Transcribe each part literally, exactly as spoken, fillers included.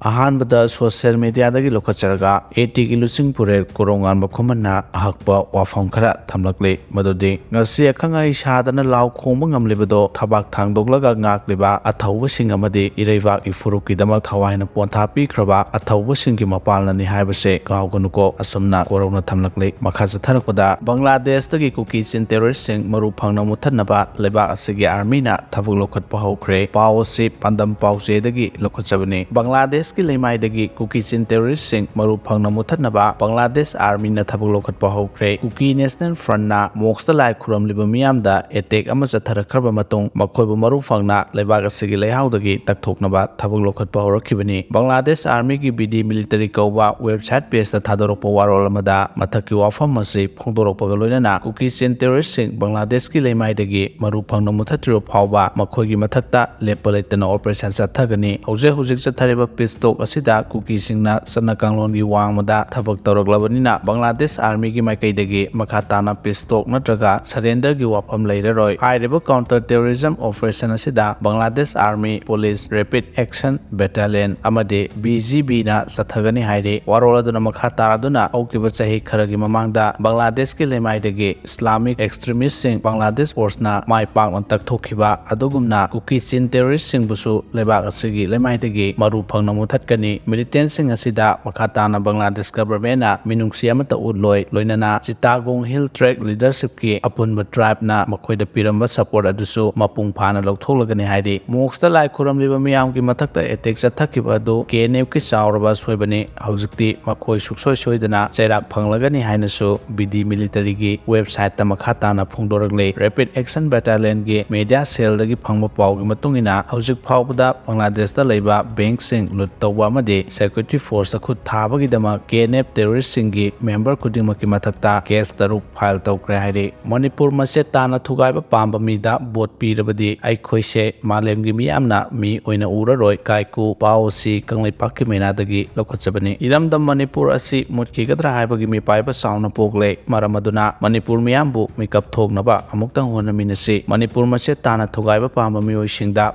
ꯑꯍꯥꯟꯕꯗ ꯁꯣꯁꯤꯌꯦꯜ ꯃꯦꯗꯤꯌꯥꯗꯒꯤ ꯂꯧꯈꯠꯆꯔꯒ ꯑꯦ ꯇꯤꯒꯤ ꯂꯨꯆꯤꯡ ꯄꯨꯔꯦꯜ ꯀꯣꯔꯧꯉꯥꯟꯕ ꯈꯨꯃꯟꯅ ꯑꯍꯛꯄ ꯋꯥꯐꯝ ꯈꯔ ꯊꯝꯂꯛꯂꯤ, ꯃꯗꯨꯗꯤ ꯉꯁꯤ ꯑꯈꯪ ꯑꯍꯩ ꯁꯥꯗꯅ ꯂꯥꯎ ꯈꯣꯡꯕ ꯉꯝꯂꯤꯕꯗꯣ ꯊꯕꯥꯛ ꯊꯥꯡꯗꯣꯛꯂꯒ ꯉꯥꯛꯂꯤꯕ ꯑꯊꯧꯕꯁꯤꯡ ꯑꯃꯗꯤ ꯏꯔꯩꯕꯥꯛ ꯏꯐꯨꯔꯨꯞꯀꯤꯗꯃꯛ ꯊꯋꯥꯏꯅ ꯄꯣꯟꯊꯥ ꯄꯤꯈ꯭ꯔꯕ ꯑꯊꯧꯕꯁꯤꯡꯒꯤ ꯃꯄꯥꯜꯅꯅꯤ ꯍꯥꯏꯕꯁꯦ ꯀꯥꯎꯒꯅꯨꯀꯣ꯫ ꯑꯁꯨꯝꯅ ꯀꯣꯔꯧꯅ ꯊꯝꯂꯛꯂꯤ꯫ ꯃꯈꯥ ꯆꯠꯊꯔꯛꯄꯗ ꯕꯪꯒ꯭ꯂꯥꯗꯦꯁꯇꯒꯤ ꯀꯨꯀꯤ ꯆꯤꯟ ꯇꯦꯔꯣꯔꯤꯁꯁꯤꯡ ꯃꯔꯨ ꯐꯪꯅ ꯃꯨꯠꯊꯠꯅꯕ ꯂꯩꯕꯥꯛ ꯑꯁꯤꯒꯤ ꯑꯥꯔꯃꯤꯅ ꯊꯕꯛ ꯂꯧꯈꯠꯄ ꯍꯧꯈ꯭ꯔꯦ꯫ ꯄꯥꯎ ꯑꯁꯤ ꯄꯥꯟꯗꯝ ꯄꯥꯎꯆꯦꯗꯒꯤ ꯂꯧꯈꯠꯆꯕꯅꯤ꯫ ꯕꯪꯒ꯭ꯂꯥꯗꯦꯁꯀꯤ ꯂꯩꯃꯥꯏꯗꯒꯤ ꯀꯨꯀꯤ ꯆꯤꯟ ꯇꯦꯔꯣꯔꯤꯁꯁꯤꯡ ꯃꯔꯨ ꯐꯪꯅ ꯃꯨꯠꯊꯠꯅꯕ ꯕꯪꯒ꯭ꯂꯥꯗꯦꯁ ꯑꯥꯔꯃꯤꯅ ꯊꯕꯛ ꯂꯧꯈꯠꯄ ꯍꯧꯈ꯭ꯔꯦ꯫ ꯀꯨꯀꯤ ꯅꯦꯁꯅꯦꯜ ꯐ꯭ꯔꯟꯠꯅ ꯃꯣꯛꯁꯇ ꯂꯥꯏ ꯈꯨꯔꯝꯂꯤꯕ ꯃꯤꯌꯥꯝꯗ ꯑꯦꯇꯦꯛ ꯑꯃ ꯆꯠꯊꯔꯛꯈ꯭ꯔꯕ ꯃꯇꯨꯡ ꯃꯈꯣꯏꯕꯨ ꯃꯔꯨ ꯐꯪꯅ ꯂꯩꯕꯥꯛ ꯑꯁꯤꯒꯤ ꯂꯩꯍꯥꯎꯗꯒꯤ ꯇꯛꯊꯣꯛꯅꯕ ꯊꯕꯛ ꯂꯧꯈꯠꯄ ꯍꯧꯔꯛꯈꯤꯕꯅꯤ꯫ ꯕꯪꯒ꯭ꯂꯥꯗꯦꯁ ꯑꯥꯔꯃꯤꯒꯤ ꯕꯤ ꯗꯤ ꯃꯤꯂꯤꯇꯔꯤ ꯀꯧꯕ ꯋꯦꯕꯁꯥꯏꯠ ꯄꯦꯖꯇ ꯊꯥꯗꯣꯔꯛꯄ ꯋꯥꯔꯣꯜ ꯑꯃꯗ ꯃꯊꯛꯀꯤ ꯋꯥꯐꯝ ꯑꯁꯤ ꯐꯣꯡꯗꯣꯔꯛꯄꯒ ꯂꯣꯏꯅꯅ ꯀꯨꯀꯤ ꯆꯤꯟ ꯇꯦꯔꯣꯔꯤꯁꯁꯤꯡ ꯕꯪꯒ꯭ꯂꯥꯗꯦꯁꯀꯤ ꯂꯩꯃꯥꯏꯗꯒꯤ ꯃꯔꯨ ꯐꯪꯅ ꯃꯨꯠꯊꯠꯇ꯭ꯔꯤꯕ ꯐꯥꯎꯕ ꯃꯈꯣꯏꯒꯤ ꯃꯊꯛꯇ ꯂꯦꯞꯄ ꯂꯩꯇꯅ ꯑꯣꯄꯔꯦꯁꯟ ꯆꯠꯊꯒꯅꯤ꯫ ꯍꯧꯖꯤꯛ ꯍꯧꯖꯤꯛ ꯆꯠꯊꯔꯤꯕ ꯄꯤꯁ ꯇꯣꯛ ꯑꯁꯤꯗ ꯀꯨꯀꯤꯁꯤꯡꯅ ꯆꯠꯅ ꯀꯥꯡꯂꯣꯟꯒꯤ ꯋꯥꯡꯃꯗ ꯊꯕꯛ ꯇꯧꯔꯛꯂꯕꯅꯤꯅ ꯕꯪꯒ꯭ꯂꯥꯗꯦꯁ ꯑꯥꯔꯃꯤꯒꯤ ꯃꯥꯏꯀꯩꯗꯒꯤ ꯃꯈꯥ ꯇꯥꯅ ꯄꯤꯁ ꯇꯣꯛ ꯅꯠꯇ꯭ꯔꯒ ꯁꯔꯦꯟꯗꯔꯒꯤ ꯋꯥꯐꯝ ꯂꯩꯔꯔꯣꯏ꯫ ꯍꯥꯏꯔꯤꯕ ꯀꯥꯎꯟꯇꯔ ꯇꯦꯔꯣꯔꯤꯖꯝ ꯑꯣꯄꯔꯦꯁꯟ ꯑꯁꯤꯗ ꯕꯪꯒ꯭ꯂꯥꯗꯦꯁ ꯑꯥꯔꯃꯤ, ꯄꯨꯂꯤꯁ, ꯔꯦꯄꯤꯗ ꯑꯦꯛꯁꯟ ꯕꯦꯇꯥꯂꯤꯌꯟ ꯑꯃꯗꯤ ꯕꯤ ꯖꯤ ꯕꯤꯅ ꯆꯠꯊꯒꯅꯤ ꯍꯥꯏꯔꯤ꯫ ꯋꯥꯔꯣꯜ ꯑꯗꯨꯅ ꯃꯈꯥ ꯇꯥꯔꯗꯨꯅ ꯍꯧꯈꯤꯕ ꯆꯍꯤ ꯈꯔꯒꯤ ꯃꯃꯥꯡꯗ ꯕꯪꯒ꯭ꯂꯥꯗꯦꯁꯀꯤ ꯂꯩꯃꯥꯏꯗꯒꯤ ꯏꯁꯂꯥꯃꯤꯛ ꯑꯦꯛꯁꯇ꯭ꯔꯤꯃꯤꯁꯁꯤꯡ ꯕꯪꯒ꯭ꯂꯥꯗꯦꯁ ꯐꯣꯔꯁꯅ ꯃꯥꯏ ꯄꯥꯛꯅ ꯇꯛꯊꯣꯛꯈꯤꯕ ꯑꯗꯨꯒꯨꯝꯅ ꯀꯨꯀꯤ ꯆꯤꯟ ꯇꯦꯔꯣꯔꯤꯁꯁꯤꯡꯕꯨꯁꯨ ꯂꯩꯕꯥꯛ ꯑꯁꯤꯒꯤ ꯂꯩꯃꯥꯏꯗꯒꯤ ꯃꯔꯨ ꯐꯪꯅ ꯃꯨꯠꯊꯠꯀꯅꯤ꯫ ꯃꯤꯂꯤꯇꯦꯟꯁꯤꯡ ꯑꯁꯤꯗ ꯃꯈꯥ ꯇꯥꯅ ꯕꯪꯒ꯭ꯂꯥꯗꯦꯁ ꯒꯚꯔꯟꯃꯦꯟꯅ ꯃꯤꯅꯨꯡꯁꯤ ꯑꯃꯠꯇ ꯎꯠꯂꯣꯏ, ꯂꯣꯏꯅꯅ ꯆꯤꯇꯥꯒꯣꯡ ꯍꯤꯜ ꯇ꯭ꯔꯦꯛ ꯂꯤꯗꯔꯁꯤꯞꯀꯤ ꯑꯄꯨꯟꯕ ꯇ꯭ꯔꯥꯏꯕꯅ ꯃꯈꯣꯏꯗ ꯄꯤꯔꯝꯕ ꯁꯄꯣꯔꯠ ꯑꯗꯨꯁꯨ ꯃꯄꯨꯡ ꯐꯥꯅ ꯂꯧꯊꯣꯛꯂꯒꯅꯤ ꯍꯥꯏꯔꯤ꯫ ꯃꯣꯛꯁꯇ ꯂꯥꯏ ꯈꯨꯔꯝꯂꯤꯕ ꯃꯤꯌꯥꯝꯒꯤ ꯃꯊꯛꯇ ꯑꯦꯇꯦꯛ ꯆꯠꯊꯈꯤꯕ ꯑꯗꯨ ꯀꯦ ꯑꯦꯟ ꯑꯦꯐꯀꯤ ꯆꯥꯎꯔꯕ ꯑꯁꯣꯏꯕꯅꯤ꯫ ꯍꯧꯖꯤꯛꯇꯤ ꯃꯈꯣꯏ ꯁꯨꯡꯁꯣꯏ ꯁꯣꯏꯗꯅ ꯆꯩꯔꯥꯛ ꯐꯪꯂꯒꯅꯤ ꯍꯥꯏꯅꯁꯨ ꯕꯤ ꯗꯤ ꯃꯤꯂꯤꯇꯔꯤꯒꯤ ꯋꯦꯕꯁꯥꯏꯠꯇ ꯃꯈꯥ ꯇꯥꯅ ꯐꯣꯡꯗꯣꯔꯛꯂꯤ꯫ ꯔꯦꯄꯤꯗ ꯑꯦꯛꯁꯟ ꯕꯦꯇꯥꯂꯤꯌꯟꯒꯤ ꯃꯦꯗꯤꯌꯥ ꯁꯦꯜꯗꯒꯤ ꯐꯪꯕ ꯄꯥꯎꯒꯤ ꯃꯇꯨꯡ ꯏꯟꯅ ꯍꯧꯖꯤꯛ ꯐꯥꯎꯕꯗ ꯕꯪꯒ꯭ꯂꯥꯗꯦꯁꯇ ꯂꯩꯕ ꯕꯦꯡꯛꯁꯤꯡ ꯂꯨꯠ ꯇꯧꯕ ꯑꯃꯗꯤ ꯁꯦꯀ꯭ꯌꯨꯔꯤꯇꯤ ꯐꯣꯔꯁꯇ ꯈꯨꯠ ꯊꯥꯕꯒꯤꯗꯃꯛ ꯀꯦ ꯑꯦꯟ ꯑꯦꯐ ꯇꯦꯔꯣꯔꯤꯁꯁꯤꯡꯒꯤ ꯃꯦꯝꯕꯔ ꯈꯨꯗꯤꯡꯃꯛꯀꯤ ꯃꯊꯛꯇ ꯀꯦꯁ ꯇꯔꯨꯛ ꯐꯥꯏꯜ ꯇꯧꯈ꯭ꯔꯦ ꯍꯥꯏꯔꯤ꯫ ꯃꯅꯤꯄꯨꯔ ꯃꯆꯦꯠ ꯇꯥꯅ ꯊꯨꯒꯥꯏꯕ ꯄꯥꯝꯕ ꯃꯤꯗ ꯚꯣꯠ ꯄꯤꯔꯕꯗꯤ ꯑꯩꯈꯣꯏꯁꯦ ꯃꯥꯂꯦꯝꯒꯤ ꯃꯤꯌꯥꯝꯅ ꯃꯤ ꯑꯣꯏꯅ ꯎꯔꯔꯣꯏ꯫ ꯀꯥꯏꯀꯨ꯫ ꯄꯥꯎ ꯑꯁꯤ ꯀꯪꯂꯩꯄꯥꯛꯀꯤ ꯃꯩꯅꯥꯗꯒꯤ ꯂꯧꯈꯠꯆꯕꯅꯤ꯫ ꯏꯔꯝꯗꯝ ꯃꯅꯤꯄꯨꯔ ꯑꯁꯤ ꯃꯨꯠꯈꯤꯒꯗ꯭ꯔꯥ ꯍꯥꯏꯕꯒꯤ ꯃꯤꯄꯥꯏꯕ ꯆꯥꯎꯅ ꯄꯣꯛꯂꯦ꯫ ꯃꯔꯝ ꯑꯗꯨꯅ ꯃꯅꯤꯄꯨꯔ ꯃꯤꯌꯥꯝꯕꯨ ꯃꯤꯀꯞ ꯊꯣꯛꯅꯕ ꯑꯃꯨꯛꯇꯪ ꯍꯣꯠꯅꯃꯤꯟꯅꯁꯤ꯫ ꯃꯅꯤꯄꯨꯔ ꯃꯆꯦꯠ ꯇꯥꯅ ꯊꯨꯒꯥꯏꯕ ꯄꯥꯝꯕ ꯃꯤꯑꯣꯏꯁꯤꯡꯗ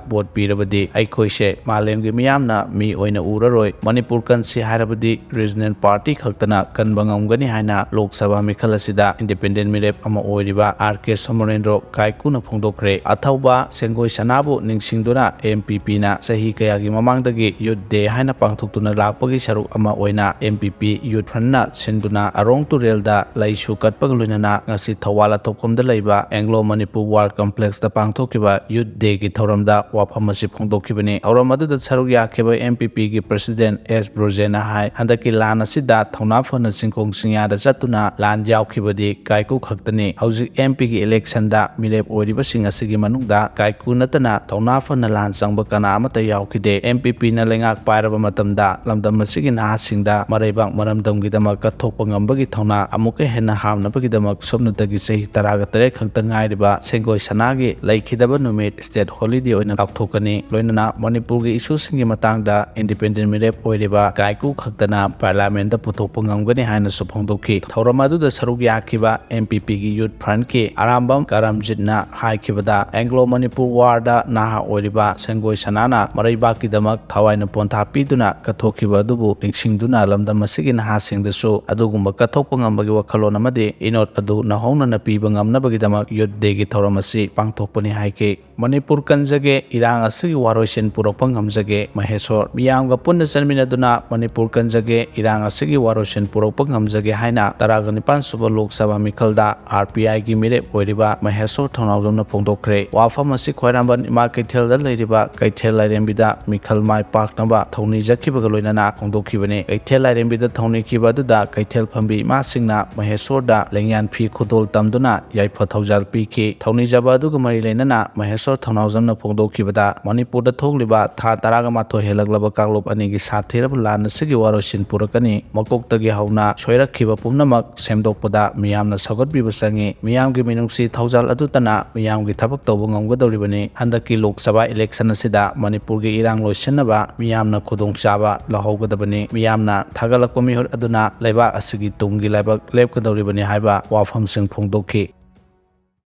ꯚꯣꯠ ꯄꯤꯔꯕꯗꯤ ꯑꯩꯈꯣꯏꯁꯦ ꯃꯥꯂꯦꯝꯒꯤ ꯃꯤꯌꯥꯝꯅ ꯃꯤ ꯑꯣꯏꯅ ꯑꯣꯏꯅ ꯎꯔꯔꯣꯏ꯫ ꯃꯅꯤꯄꯨꯔ ꯀꯟꯁꯤ ꯍꯥꯏꯔꯕꯗꯤ ꯔꯤꯖꯅꯦꯜ ꯄꯥꯔꯇꯤ ꯈꯛꯇꯅ ꯀꯟꯕ ꯉꯝꯒꯅꯤ ꯍꯥꯏꯅ ꯂꯣꯛ ꯁꯚꯥ ꯃꯤꯈꯜ ꯑꯁꯤꯗ ꯏꯟꯗꯤꯄꯦꯟꯗꯦꯟ ꯃꯤꯔꯦꯞ ꯑꯃ ꯑꯣꯏꯔꯤꯕ ꯑꯥꯔ ꯀꯦ ꯁꯣꯃꯣꯔꯦꯟꯗ꯭ꯔꯣ ꯀꯥꯏꯀꯨꯅ ꯐꯣꯡꯗꯣꯛꯈ꯭ꯔꯦ꯫ ꯑꯊꯧꯕ ꯁꯦꯡꯒꯣꯏ ꯁꯅꯥꯕꯨ ꯅꯤꯡꯁꯤꯡꯗꯨꯅ ꯑꯦꯝ ꯄꯤ ꯄꯤꯅ ꯆꯍꯤ ꯀꯌꯥꯒꯤ ꯃꯃꯥꯡꯗꯒꯤ ꯌꯨꯠ ꯗꯦ ꯍꯥꯏꯅ ꯄꯥꯡꯊꯣꯛꯇꯨꯅ ꯂꯥꯛꯄꯒꯤ ꯁꯔꯨꯛ ꯑꯃ ꯑꯣꯏꯅ ꯑꯦꯝ ꯄꯤ ꯄꯤ ꯌꯨꯠ ꯐ꯭ꯔꯟꯠꯅ ꯁꯤꯟꯗꯨꯅ ꯑꯔꯣꯡ ꯇꯨꯔꯦꯜꯗ ꯂꯩꯁꯨ ꯀꯠꯄꯒ ꯂꯣꯏꯅꯅ ꯉꯁꯤ ꯊꯧꯕꯥꯜ ꯑꯊꯣꯛꯐꯝꯗ ꯂꯩꯕ ꯑꯦꯡꯒ꯭ꯂꯣ ꯃꯅꯤꯄꯨꯔ ꯋꯥꯔ ꯀꯝꯄ꯭ꯂꯦꯛꯁꯇ ꯄꯥꯡꯊꯣꯛꯈꯤꯕ ꯌꯨꯠ ꯗꯦꯒꯤ ꯊꯧꯔꯝꯗ ꯋꯥꯐꯝ ꯑꯁꯤ ꯐꯣꯡꯗꯣꯛꯈꯤꯕꯅꯤ꯫ ꯊꯧꯔꯝ ꯑꯗꯨꯗ ꯁꯔꯨꯛ ꯌꯥꯈꯤꯕ ꯑꯦꯝ ꯄꯤ ꯄꯤꯒꯤ ꯄ꯭ꯔꯁꯤꯗꯦꯟ ꯑꯦꯁ ꯕ꯭ꯔꯣꯖꯦꯟꯅ ꯍꯥꯏ, ꯍꯟꯗꯛꯀꯤ ꯂꯥꯟ ꯑꯁꯤꯗ ꯊꯧꯅꯥ ꯐꯅ ꯆꯤꯡꯈꯣꯡ ꯆꯤꯡꯌꯥꯗ ꯆꯠꯇꯨꯅ ꯂꯥꯟ ꯌꯥꯎꯈꯤꯕꯗꯤ ꯀꯥꯏꯀꯨ ꯈꯛꯇꯅꯤ꯫ ꯍꯧꯖꯤꯛ ꯑꯦꯝ ꯄꯤꯒꯤ ꯏꯂꯦꯛꯁꯟꯗ ꯃꯤꯔꯦꯞ ꯑꯣꯏꯔꯤꯕꯁꯤꯡ ꯑꯁꯤꯒꯤ ꯃꯅꯨꯡꯗ ꯀꯥꯏꯀꯨ ꯅꯠꯇꯅ ꯊꯧꯅꯥ ꯐꯅ ꯂꯥꯟ ꯆꯪꯕ ꯀꯅꯥ ꯑꯃꯠꯇ ꯌꯥꯎꯈꯤꯗꯦ꯫ ꯑꯦꯝ ꯄꯤ ꯄꯤꯅ ꯂꯩꯉꯥꯛ ꯄꯥꯏꯔꯕ ꯃꯇꯝꯗ ꯂꯝꯗꯝ ꯑꯁꯤꯒꯤ ꯅꯍꯥꯁꯤꯡꯗ ꯃꯔꯩꯕꯥꯛ ꯃꯔꯝꯗꯝꯒꯤꯗꯃꯛ ꯀꯠꯊꯣꯛꯄ ꯉꯝꯕꯒꯤ ꯊꯧꯅꯥ ꯑꯃꯨꯛꯀ ꯍꯦꯟꯅ ꯍꯥꯞꯅꯕꯒꯤꯗꯃꯛ ꯁꯨꯞꯅꯇꯒꯤ ꯆꯍꯤ ꯇꯔꯥꯒ ꯇꯔꯦꯠ ꯈꯛꯇ ꯉꯥꯏꯔꯤꯕ ꯁꯦꯡꯒꯣꯏ ꯁꯅꯥꯒꯤ ꯂꯩꯈꯤꯗꯕ ꯅꯨꯃꯤꯠ ꯁ꯭ꯇꯦꯠ ꯍꯣꯂꯤꯗꯦ ꯑꯣꯏꯅ ꯂꯥꯎꯊꯣꯛꯀꯅꯤ꯫ ꯂꯣꯏꯅꯅ ꯃꯅꯤꯄꯨꯔꯒꯤ ꯏꯁꯨꯁꯤꯡꯒꯤ ꯃꯇꯥꯡꯗ ꯏꯟꯗꯤꯄꯦꯟꯗꯦꯟ ꯃꯤꯔꯦꯞ ꯑꯣꯏꯔꯤꯕ ꯀꯥꯏꯀꯨ ꯈꯛꯇꯅ ꯄꯥꯔꯂꯤꯌꯥꯃꯦꯟꯗ ꯄꯨꯊꯣꯛꯄ ꯉꯝꯒꯅꯤ ꯍꯥꯏꯅꯁꯨ ꯐꯣꯡꯗꯣꯛꯈꯤ꯫ ꯊꯧꯔꯝ ꯑꯗꯨꯗ ꯁꯔꯨꯛ ꯌꯥꯈꯤꯕ ꯑꯦꯝ ꯄꯤ ꯄꯤꯒꯤ ꯌꯨꯠ ꯐ꯭ꯔꯟꯠꯀꯤ ꯑꯔꯥꯝꯕꯝ ꯀꯔꯝꯖꯤꯠꯅ ꯍꯥꯏꯈꯤꯕꯗ, ꯑꯦꯡꯒ꯭ꯂꯣ ꯃꯅꯤꯄꯨꯔ ꯋꯥꯔꯗ ꯅꯍꯥ ꯑꯣꯏꯔꯤꯕ ꯁꯦꯡꯒꯣꯏ ꯁꯅꯥꯅ ꯃꯔꯩꯕꯥꯛꯀꯤꯗꯃꯛ ꯊꯋꯥꯏꯅ ꯄꯣꯟꯊꯥ ꯄꯤꯗꯨꯅ ꯀꯠꯊꯣꯛꯈꯤꯕ ꯑꯗꯨꯕꯨ ꯅꯤꯡꯁꯤꯡꯗꯨꯅ ꯂꯝꯗꯝ ꯑꯁꯤꯒꯤ ꯅꯍꯥꯁꯤꯡꯗꯁꯨ ꯑꯗꯨꯒꯨꯝꯕ ꯀꯠꯊꯣꯛꯄ ꯉꯝꯕꯒꯤ ꯋꯥꯈꯜꯂꯣꯟ ꯑꯃꯗꯤ ꯏꯅꯣꯠ ꯑꯗꯨ ꯅꯧꯍꯧꯅꯅ ꯄꯤꯕ ꯉꯝꯅꯕꯒꯤꯗꯃꯛ ꯌꯨꯠ ꯗꯦꯒꯤ ꯊꯧꯔꯝ ꯑꯁꯤ ꯄꯥꯡꯊꯣꯛꯄꯅꯤ ꯍꯥꯏꯈꯤ꯫ ꯃꯅꯤꯄꯨꯔ ꯀꯟꯖꯒꯦ, ꯏꯔꯥꯡ ꯑꯁꯤꯒꯤ ꯋꯥꯔꯣꯏꯁꯤꯟ ꯄꯨꯔꯛꯄ ꯉꯝꯖꯒꯦ, ꯃꯍꯦꯁꯣꯔ꯫ ꯃꯤꯌꯥꯝꯒ ꯄꯨꯟꯅ ꯆꯠꯃꯤꯟꯅꯗꯨꯅ ꯃꯅꯤꯄꯨꯔ ꯀꯟꯖꯒꯦ, ꯏꯔꯥꯡ ꯑꯁꯤꯒꯤ ꯋꯥꯔꯣꯏꯁꯤꯟ ꯄꯨꯔꯛꯄ ꯉꯝꯖꯒꯦ ꯍꯥꯏꯅ ꯇꯔꯥꯒ ꯅꯤꯄꯥꯟ ꯁꯨꯕ ꯂꯣꯛ ꯁꯚꯥ ꯃꯤꯈꯜꯗ ꯑꯥꯔ ꯄꯤ ꯑꯥꯏꯒꯤ ꯃꯤꯔꯦꯞ ꯑꯣꯏꯔꯤꯕ ꯃꯍꯦꯁꯣꯔ ꯊꯧꯅꯥꯎꯖꯝꯅ ꯐꯣꯡꯗꯣꯛꯈ꯭ꯔꯦ꯫ ꯋꯥꯐꯝ ꯑꯁꯤ ꯈ꯭ꯋꯥꯏꯔꯝꯕꯟ ꯏꯃꯥ ꯀꯩꯊꯦꯜꯗ ꯂꯩꯔꯤꯕ ꯀꯩꯊꯦꯜ ꯂꯥꯏꯔꯦꯝꯕꯤꯗ ꯃꯤꯈꯜ ꯃꯥꯏ ꯄꯥꯛꯅꯕ ꯊꯧꯅꯤꯖꯈꯤꯕꯒ ꯂꯣꯏꯅꯅ ꯐꯣꯡꯗꯣꯛꯈꯤꯕꯅꯤ꯫ ꯀꯩꯊꯦꯜ ꯂꯥꯏꯔꯦꯝꯕꯤꯗ ꯊꯧꯅꯤꯈꯤꯕ ꯑꯗꯨꯗ ꯀꯩꯊꯦꯜ ꯐꯝꯕꯤ ꯏꯃꯥꯁꯤꯡꯅ ꯃꯍꯦꯁꯣꯔꯗ ꯂꯦꯡꯌꯥꯟ ꯐꯤ ꯈꯨꯗꯣꯜ ꯇꯝꯗꯨꯅ ꯌꯥꯏꯐ ꯊꯧꯖꯥꯜ ꯄꯤꯈꯤ꯫ ꯊꯧꯅꯤꯖꯕ ꯑꯗꯨꯒ ꯃꯔꯤ ꯂꯩꯅꯅ ꯃꯍꯦꯁꯣꯔ ꯊꯧꯅꯥꯎꯖꯝꯅ ꯐꯣꯡꯗꯣꯛꯈꯤꯕꯗ, ꯃꯅꯤꯄꯨꯔꯗ ꯊꯣꯛꯂꯤꯕ ꯊꯥ ꯇꯔꯥꯒ ꯃꯥꯊꯣꯏ ꯍꯦꯜꯂꯛꯂꯕ ꯀꯥꯡꯂꯨꯞ ꯑꯅꯤꯒꯤ ꯁꯥꯊꯤꯔꯕ ꯂꯥꯟ ꯑꯁꯤꯒꯤ ꯋꯥꯔꯣꯏꯁꯤꯟ ꯄꯨꯔꯛꯀꯅꯤ꯫ ꯃꯀꯣꯛꯇꯒꯤ ꯍꯧꯅ ꯁꯣꯏꯔꯛꯈꯤꯕ ꯄꯨꯝꯅꯃꯛ ꯁꯦꯝꯗꯣꯛꯄꯗ ꯃꯤꯌꯥꯝꯅ ꯁꯧꯒꯠꯄꯤꯕ ꯆꯪꯏ꯫ ꯃꯤꯌꯥꯝꯒꯤ ꯃꯤꯅꯨꯡꯁꯤ ꯊꯧꯖꯥꯜ ꯑꯗꯨꯇꯅ ꯃꯤꯌꯥꯝꯒꯤ ꯊꯕꯛ ꯇꯧꯕ ꯉꯝꯒꯗꯧꯔꯤꯕꯅꯤ꯫ ꯍꯟꯗꯛꯀꯤ ꯂꯣꯛ ꯁꯚꯥ ꯏꯂꯦꯛꯁꯟ ꯑꯁꯤꯗ ꯃꯅꯤꯄꯨꯔꯒꯤ ꯏꯔꯥꯡ ꯂꯣꯏꯁꯤꯟꯅꯕ ꯃꯤꯌꯥꯝꯅ ꯈꯨꯗꯣꯡꯆꯥꯕ ꯂꯧꯍꯧꯒꯗꯕꯅꯤ꯫ ꯃꯤꯌꯥꯝꯅ ꯊꯥꯒꯠꯂꯛꯄ ꯃꯤꯍꯨꯠ ꯑꯗꯨꯅ ꯂꯩꯕꯥꯛ ꯑꯁꯤꯒꯤ ꯇꯨꯡꯒꯤ ꯂꯥꯏꯕꯛ ꯂꯦꯞꯀꯗꯧꯔꯤꯕꯅꯤ ꯍꯥꯏꯕ ꯋꯥꯐꯝꯁꯤꯡ ꯐꯣꯡꯗꯣꯛꯈꯤ꯫